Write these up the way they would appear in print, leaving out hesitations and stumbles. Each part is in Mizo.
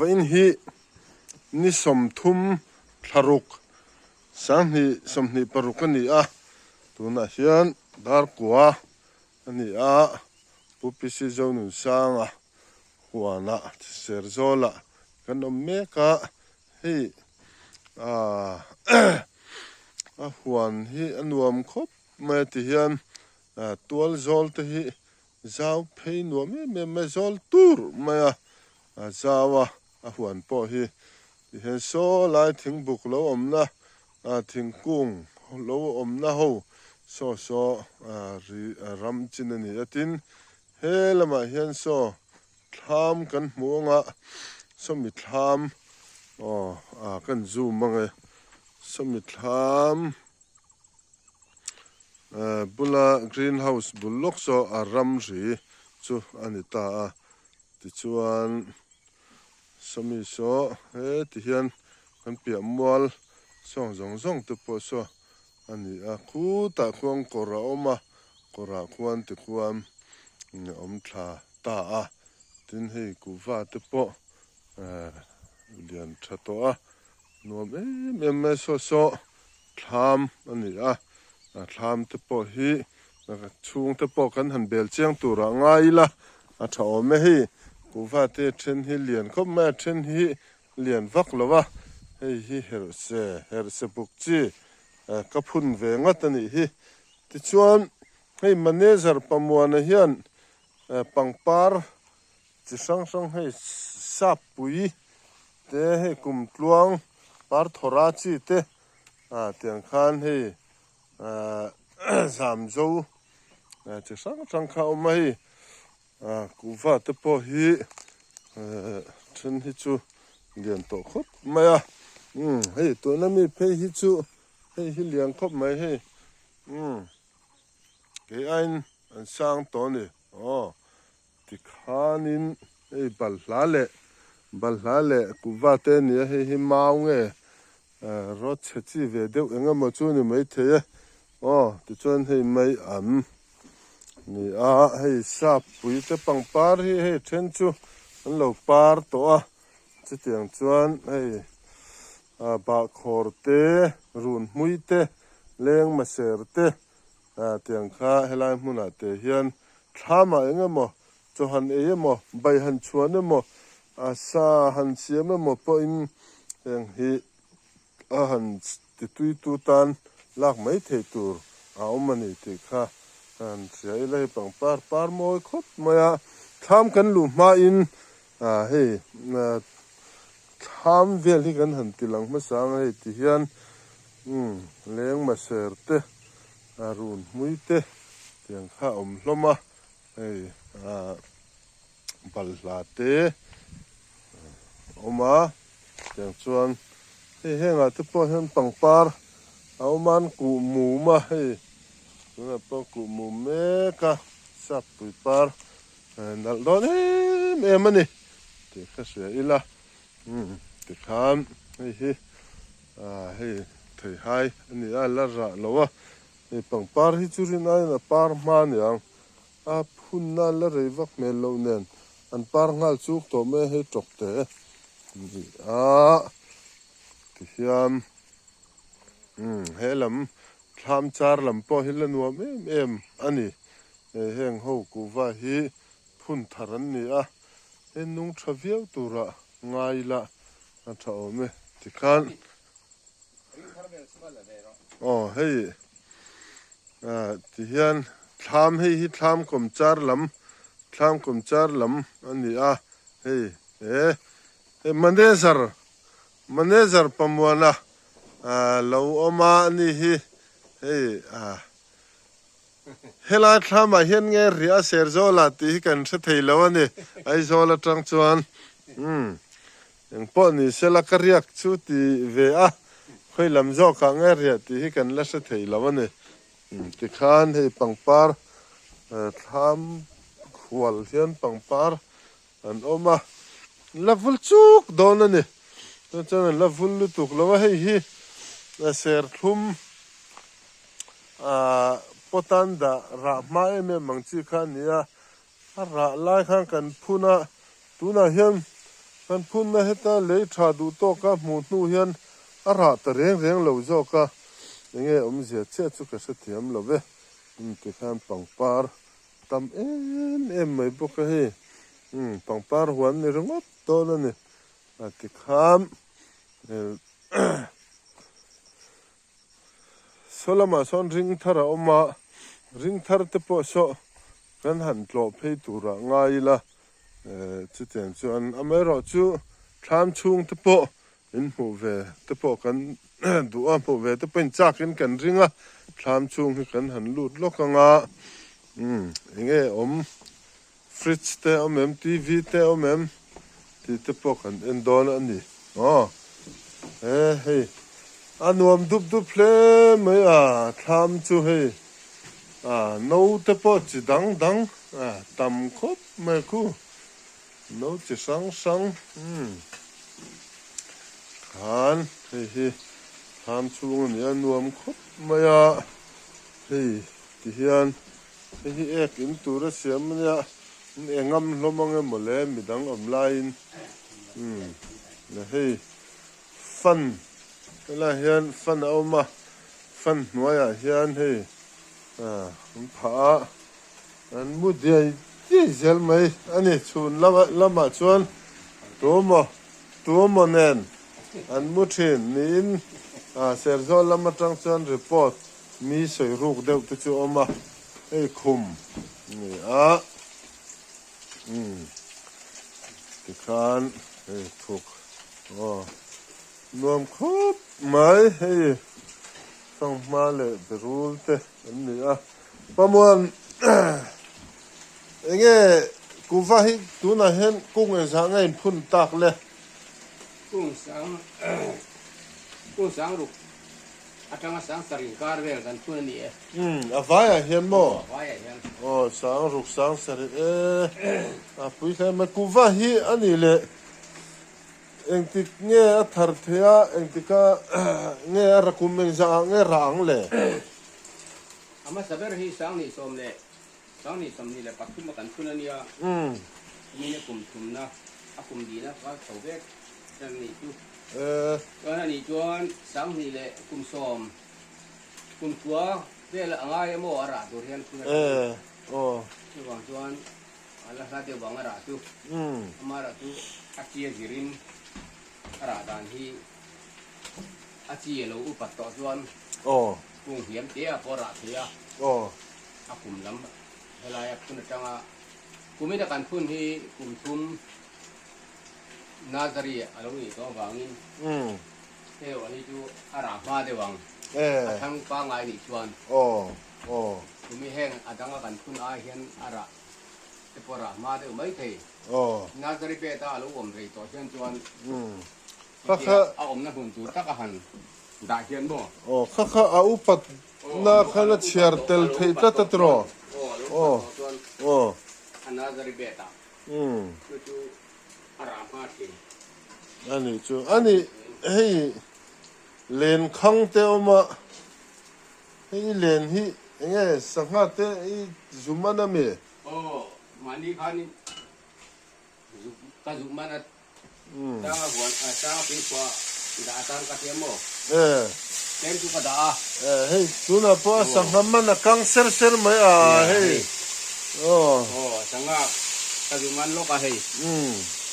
Vawiin hi ni 30 thlaruk 2026 a ni a, tunah hian dar kua a ni a, Pu PC Zonunsanga huanah Serzawl-ah kan awm mek a, hei aaa a huan hi a nuam khawp mai a ti hian tual zawl te hi Zau phei nuam em em mai, zawl tur mai a, a zau a, a huan pawh hi ti hian saw lai thingbuk lo awmna ah thingkung lo awmna ho saw saw ah ri ram chin a ni a, tin he lamah hian saw thlam kan hmu ang a, sawmi thlam aw ah kan zoom ang e, sawmi thlam. Bula green house bul lawk saw a ramri chu a ni ta a, tichuan sawmi saw heti hian kan piah mual sawng zawng zawng te pawh saw a ni a, khutah khuan kawr a awm a, kawrah khuan tikhuan a awm thla ta a, tin hei kuhva te pawh lian tha tawh a. Nuam em em mai saw saw thlam a ni a, a thlam te pawh hi chhung te pawh kan han bel chiang tur ah ngai ila a tha awm e hei kuhva te then hi lian khawp mai a then hi lian vak lo a hei hi herhse herhse buk chi ka phun ve ngawt a nih hi tichuan hei manager Pamuana hian pangpar Chi hrang hrang hei sap pui te hei kum tluang par thawra chi te ah tiang khan hei ah zam zo chi hrang hrang kha a awm a hei ah kuhva te pawh hi eh then hi chu lian tawh khawp mai a umm hei tuna mi phei hi chu hei hi lian khawp mai hei umm kei aiin an sang tawh a ni aw. Tikhanin hei balhla leh balhla leh kuhva te a ni a, hei hi mau nge rawt chhe chi ve deuh eng emaw chu a ni maithei e aw tichuan hei mai an ni a, hei sap pui te pangpar hi hei then chu an lo par tawh a, chutiang chuan hei bahkhawr te runhmui te lengmaser te. Tiang kha helai hmunah te hian thlamah eng emaw, chaw han ei emaw, bai han chhuan emaw, sa han siam emaw pawhin heng hi a han tituitu tan lak mai thei tur a awm a ni tih kha ka han hria ila hei pangpar par mawi khawp mai a, thlam kan luh hmain hei thlam vel hi kan han ti lang hmasa ang a hei ti hian Umm leng maser te a run hmui te tiang kha a awm hlawm a hei ah balhla te a awm a tiang chuan hei hengah te pawh hian pangpar a awm a an kuh mum a hei tunah pawh kuh mum mek a sap pui par nalh dawn em em a ni tih ka hria ila umm tikhan hei hi. Ah hei theihai a ni a la rah lo a, hei pangpar hi chu rin aiin a par hma a niang, a phunna la rei vak hmel loh nen an par nghal chuk tawh mai a hei tawk te a ni a, tihian umm he lam thlam char lam pawh hi la nuam em em a ni, hei heng ho kuhva hi phun thar an ni a, hei nung tha viau turah Ngai ila a tha awm e tikhan aw hei ah tihian thlam hei hi thlam kawm char lam thlam kawm char lam a ni a hei he hei manager manager Pamuana ah lo awm a ani hi hei ah. Helai thlamah hian nge riah a ser zawl a tih hi kan hre thei lo a ni. Aizawl atang chuan umm engpawh ni sela ka riak chu ti ve a, khawi lam zawkah nge riah tih hi kan la hre thei lo a ni. Tikhan hei pangpar thlam khual hian pangpar an awm a, la vul chuk dawn a ni. Chuan chuan an la vul lutuk lo a, hei hi serthlum ahh pawt an dah rah hma em em ang chi kha a ni a, a rah lai khan kan phun a, tunah hian Kan phunna heta lei tha duh tawka hmuh hnu hian a rah ta reng reng lo zawk a, enge awmzia chiah chu ka hrethiam lo ve. Umm tikhan pangpar tam em em mai bawk a hei. Umm pangpar huan ni ringawt dawn a ni. A tikhan Saw lamah sawn ring thar a awm a, ring thar te pawh saw kan han tlawh phei turah ngai ila, chutiang chuan amaherawhchu thlam chhung te pawh in hmuh ve te pawh kan duh a, hmuh ve te pawh in chak in kan ring a, thlam chhung hi kan han lut lawk ang a, eng nge awm Fridge te awm em, TV te awm em tih te pawh kan en dawn a ni. Aw he hei a nuam dup dup hle mai a, thlam chu hei a no te pawh chi dang dang a tam khawp mai khu no chi hrang hrang umm khan hei hi thlam chhung a ni a nuam khawp mai a hei ti hian. Hei hi ek in tur a siam a nia, in engam hlawm ang emaw le midang awm laiin umm le hei fan helaiah hian fan a awm a, fan hnuaiah hian hei ah an phah a, an mu diai diai zel mai a ni chhun lamah lamah chuan tuemaw tuemaw nen an mu thin niin ah Serzawl lam atang chuan report Mi sawi ruk deuh te chu a awm a, hei khum a ni a, umm tikhan hei thuk aw nuam khawp mai hei fanghma leh berul te an ni a, pamuan eng nge kuva hi tunah hian kung engzah nge inphun tak le? Kung sang kung sang ruk. Atanga sang sarih kar vel kan phun a ni e. Umm, a vaiah hian maw? Aw, a vaiah hian. Aw, sang ruk sang sarih e. A pui hle mai. Kuva hi a nih leh engtik nge a thar theih a, engtika nge a ra kum engzah ah nge rah ang le? A hmasa ber hi sang nih sawm leh sang nih sawmhnih leh pathum a kan phun a nia. Mine kum thumna a kum dihna kal chho vek tan a nih chu. Chuan a nih chuan sanghnih leh kum sawm kum thua vel a ngai emaw a rah tur hian phun a tang chuvang chuan a la hla deuh vang a rah chu ama rah chu a chi a zirin a rah dan hi a chi a lo upat tawh chuan kung hniam te a pawh rah thei a a kum lam helaia phun atanga kumin a kan phun hi kum thum Nazari a lo nih tawh avangin hei erawh hi chu a rah hma deuh ang. A thlang pangngai nih chuan tumi heng a danga kan phun ai hian a rah te pawh a rah hma deuh mai thei. Nazari bed a a lo awm rei tawh hian chuan hetia a awmna hmun tur tak a han dah hian maw? Aw kha kha a upat na khan a chhiar tel thei tlat a tiraw? Aw a lo upat tawh chuan a Nazari bed ah Chu chu a rah hma thin. A nih chu. A nih hei len khang te awm a, hei len hi eng nge sangha te i zu man a mi? Aw, mahni khanin zu ka zu man a, tanga huan tanga tuikhua dah atan ka tia maw? Tlem chu ka dah a. Hei tunah pawh a sangha man a kang ser ser mai a hei. Aw. Aw sangha ka zu man lawk a hei.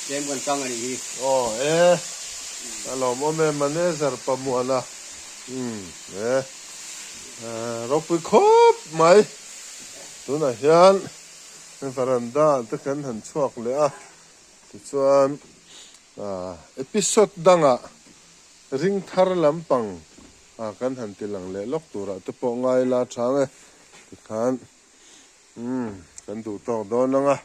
Tlem kan kang a nih hi. Aw e. A lawmawm e manager Pamuana. E. Ropui khawp mai. Tunah hian veranda ah te kan han chhuak leh a. Tichuan episode dangah Ring thar lampang ah kan han ti lang leh lawk turah te pawh ngai la chang e tikhan umm kan duh tawk dawn ang a.